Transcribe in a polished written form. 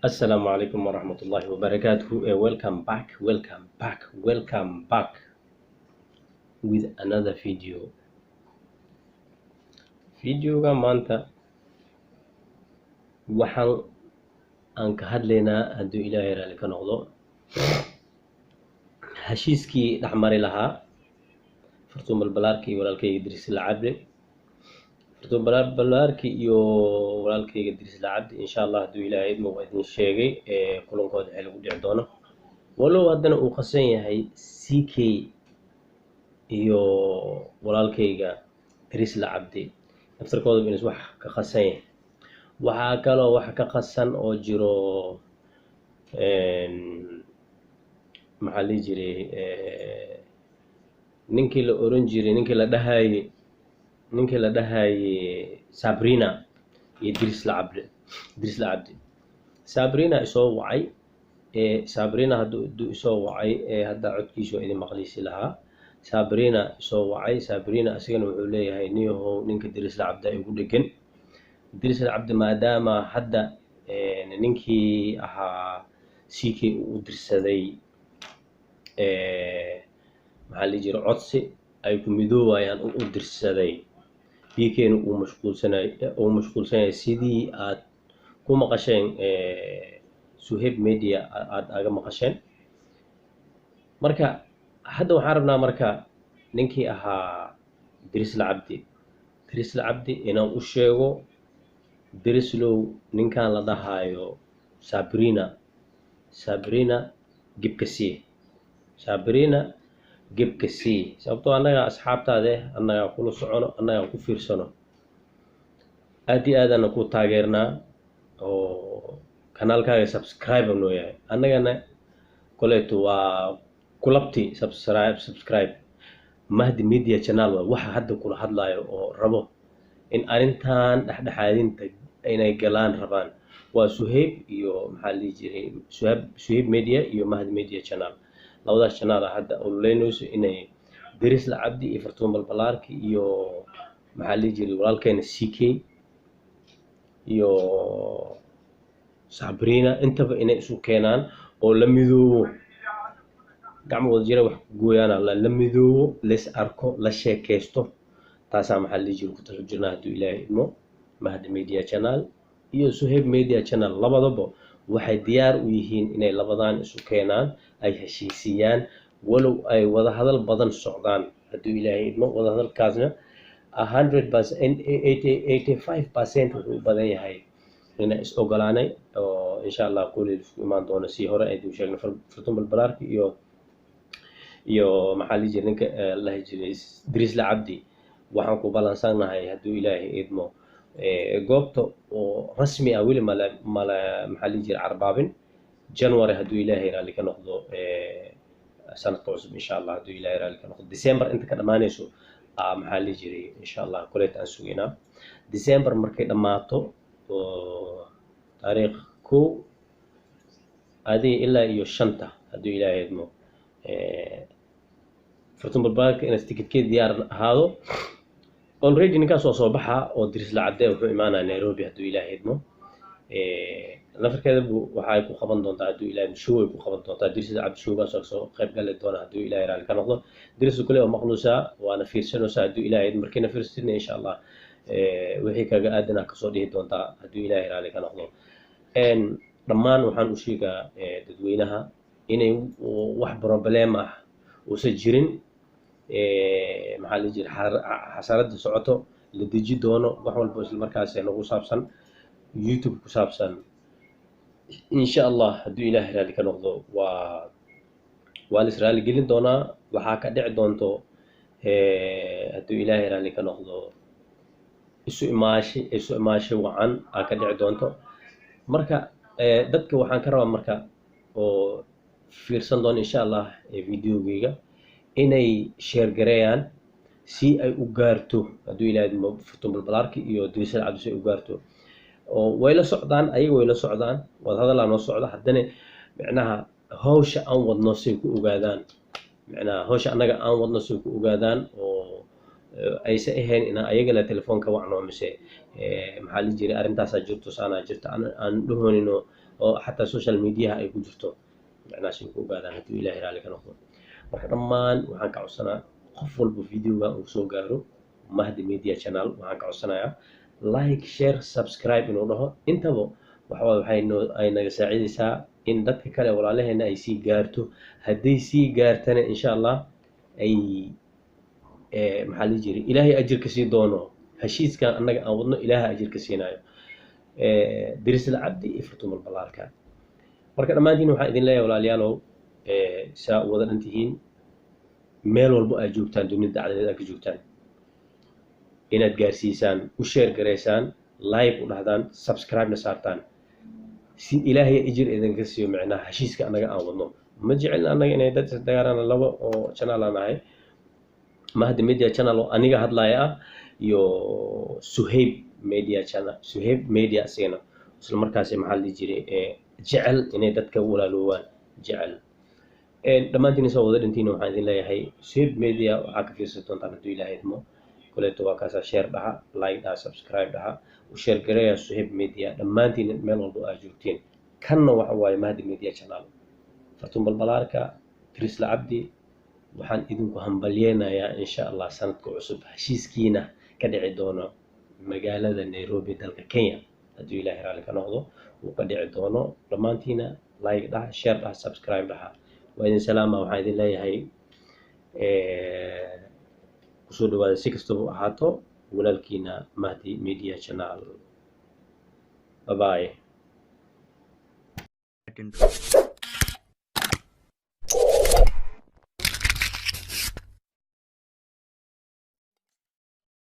Assalamu alaikum warahmatullahi wabarakatuh. Welcome back, welcome back, welcome back with another video. Videoga maanta waxaan aan ka hadlaynaa, hadduu Ilaahay raali ka noqdo, heshiiskii dhexmari lahaa Fartuun Balbalaarki iyo walaalkayga Dirisle Cabdi. Fartuun Balbalaarki iyo walaalkayga Dirisle Cabdi, insha Allah, hadduu Ilaahay idmo, waa idin sheegay kulankooda xilli ku dhici doono, walow haddana uu qasan yahay CK iyo walaalkayga Dirisle Cabdi naftarkooda inas wax ka qasan yahay. Waxaa kaloo wax ka qasan oo jiro, maxaa la dhihi jiray, ninkii la oran jiray, ninkii la dhahayay Sabrina iyo Dirisle Cabdi. Dirisle Cabdi, Sabrina isoo wacay. Sabrina hadduu isoo wacay, hadda codkiisa waa idin maqliisi lahaa. Sabrina isoo wacay. Sabrina asigana wuxuu leeyahay, niyahow, ninka Dirisle Cabdi ay ugu dhegan Dirisle Cabdi, maadaama hadda ninkii ahaa CK uu u dirsaday, maxaa la dhihi jiray, codsi ay ku midoobayaan uu u dirsaday, BK-na uu mashquulsanyahay, sidii aad ku maqasheen Suheb Media aad aga maqasheen. Marka hadda waxaan rabnaa marka ninkii ahaa Dirisle Cabdi, Dirisle Cabdi inaan u sheego: Dirislow, ninkan la dhahaayo Sabrina, Sabrina gebka sii, Sabrina gebka sii, sababtoo annaga asxaabtaade, annagaa kula socono, annagaa ku fiirsano, aad iyo aadana ku taageernaa oo kanaalkaaga subscribe noo yahay. Annagana koleeto waa kulabti subscribe, subscribe Mahdi Media Channel. Waa waxa hadda kula hadlayo oo rabo in arrintan dhexdhexaadinta inay galaan rabaan waa Suhayb iyo, maxaa la dhihi jiray, Suhayb, Suhayb Media iyo Mahdi Media Channel. Labadaas channel ah hadda ololeynayso inay Dirisla Cabdi iyo Fartuun Balbalaarki iyo, maxaa la dhihi jiray, walaalkeena CK iyo Sabrina intaba inay isu keenaan oo la midoobo. Gacmo wada jira wax ku gooyaan. La midoobo, lays arko, la sheekaysto. Taasaa, maxaa la dhihi jiray, ku talo jirnaa hadduu Ilaahay idmo. Mahdi Media Channel iyo Suhayb Media Channel labadaba waxay diyaar u yihiin inay labadan isu keenaan, ay heshiisiyaan, walow ay wada hadal badan socdaan. Hadduu Ilaahay idmo, wada hadalkaasna 100%, 85% wuxuu u badan yahay inay is ogolaanay oo insha Allah kulli isku imaan doono. Si hore ay sheegnay, Fartuun Balbalaarki iyo, maxaa la dhihi jiray, ninka la dhihi jiray Dirisle Cabdi, waxaan ku balansannahay, hadduu Ilaahay idmo, goobta oo rasmi ah weli male, maxaa la dhihi jiray, carbaabin January, hadduu Ilaahay raalli ka noqdo, sanadka cusub, insha Allah, hadduu Ilaahay raalli ka noqdo. December inta ka dhammaanayso, maxaa la dhihi jiray, insha Allah koleeta aan sugaynaa December markay dhammaato oo taariikh 1 adiga ilaa iyo 5ta, hadduu Ilaahay idmo, Fartuun Balbalaarka inaad tikidkeeda diyaar ahaado already. Ninkaas waa soo baxaa oo Dirisla Cabde wuxuu imaanaya Nairobi, hadduu Ilaahay idmo. Nafarkeeda bu waxay ku qaban doontaa, hadduu Ilaahay, show ay ku qaban doontaa Dirisla Cabdi. Showgaas oo soo qayb gali doona, hadduu Ilaahay raalli ka noqdo. Dirisla kule waa maqluusaa, waana fiirsanaysaa, hadduu Ilaahay idmo. Markiina fiirsatina, insha Allah, wixii kaga aadanaa kasoo dhihi doontaa, hadduu Ilaahay raalli ka noqdo. Dhammaan waxaan u sheegaa dadweynaha inay wax problem ah uusan jirin, maxaa la jira, xasarada socoto la deji doono, wax walba isla markaas nagu saabsan, YouTube ku saabsan. Insha Allah, hadduu Ilaahay raalli ka noqdo, waa la is raali gelin doonaa. Waxaa ka dhici doonto, hadduu Ilaahay raalli ka noqdo, isu imaashi wacan aa ka dhici doonto. Marka dadka waxaan ka rabaa marka oo fiirsan doona, insha Allah, videogeyga inay share gareeyaan si ay u gaarto, hadduu Ilaahay idmo, Fartuun Balbalaarki iyo Dirisle Cabdi si ay u gaarto oo way la socdaan. Ayaga way la socdaan, wada hadalaa noo socda. Haddana micnaha hawsha aan wadno say ku ogaadaan, micnaha hawsha annaga aan wadno say ku ogaadaan oo aysa ahayn inaan ayaga la telefoon ka wacno mise, maxaa la jiray, arrintaasaa jirto, saanaa jirto, aan dhahoonino. Oo xataa social mediaha ay ku jirto, macnaha shay ku ogaadaan, hadduu Ilaahay raalli ka noqdo. Marka dhammaan waxaan ka codsanaa qof walba videoga uu soo gaaro Mahdi Media Channel, waxaan ka codsanayaa like, share, subscribe inuu dhaho. Intaba waxa waxay noo ay naga saacidaysaa in dadka kale walaalaheena ay sii gaarto. Hadday sii gaartana, insha Allah, ay maxaa la jiray, Ilaahay ajirka sii doono. Heshiiskan annaga aan wadno, Ilaahay ajirka siinayo Dirisla Cabdi iyo Fartuun Balbalaarka. Marka dhammaantiin waxaan idin leeyahay, walaalayaalow, saa u wada dhan tihiin, meel walbo aad joogtaan, dunida dacdadeed aad ka joogtaan, inaad gaarsiisaan, u share garaysaan, like u dhahdaan, subscribe-na saartaan, si Ilaahay ijir idinka siiyo. Micnaha heshiiska annaga aan wadno, ma jecelin annaga inay dad isdagaalaan. Laba oo channel aan ahay, Mahdi Media Channel oo aniga hadlaya ah iyo Suhayb Media Channel, Suhayb Media isagana isla markaasi, maxaa la dhihi jiray, jecel inay dadka walaaloobaan jecel. Dhammaantiin soo wada dhintiin, waxaan idin leeyahay Suhayb Media waxaa ka fiirsan doontaan hadduu Ilaahay idmo. Koleeto waa kaasaa, share dhaha, like dhaha, subscribe dhaha, u share gareeya Suhayb Media dhammaantiin meel walba aad joogtiin. Kanna waxa waaye Mahdi Media Channel. Fartuun Balbalaarka, Dirisla Cabdi, waxaan idinku hambalyeynayaa, insha Allah, sanadka cusub heshiiskiina ka dhici doono magaalada Nairobi, dalka Kenya, hadduu Ilaahay raalli ka noqdo uu ka dhici doono. Dhammaantiina like dhaha, share dhaha, subscribe dhaha. Waa idin salaama. Waxaan idin leeyahay kusoo dhawaada, si kastaba u ahaato, walaalkiina Mahdi Media Channel. Bye bye. Intro.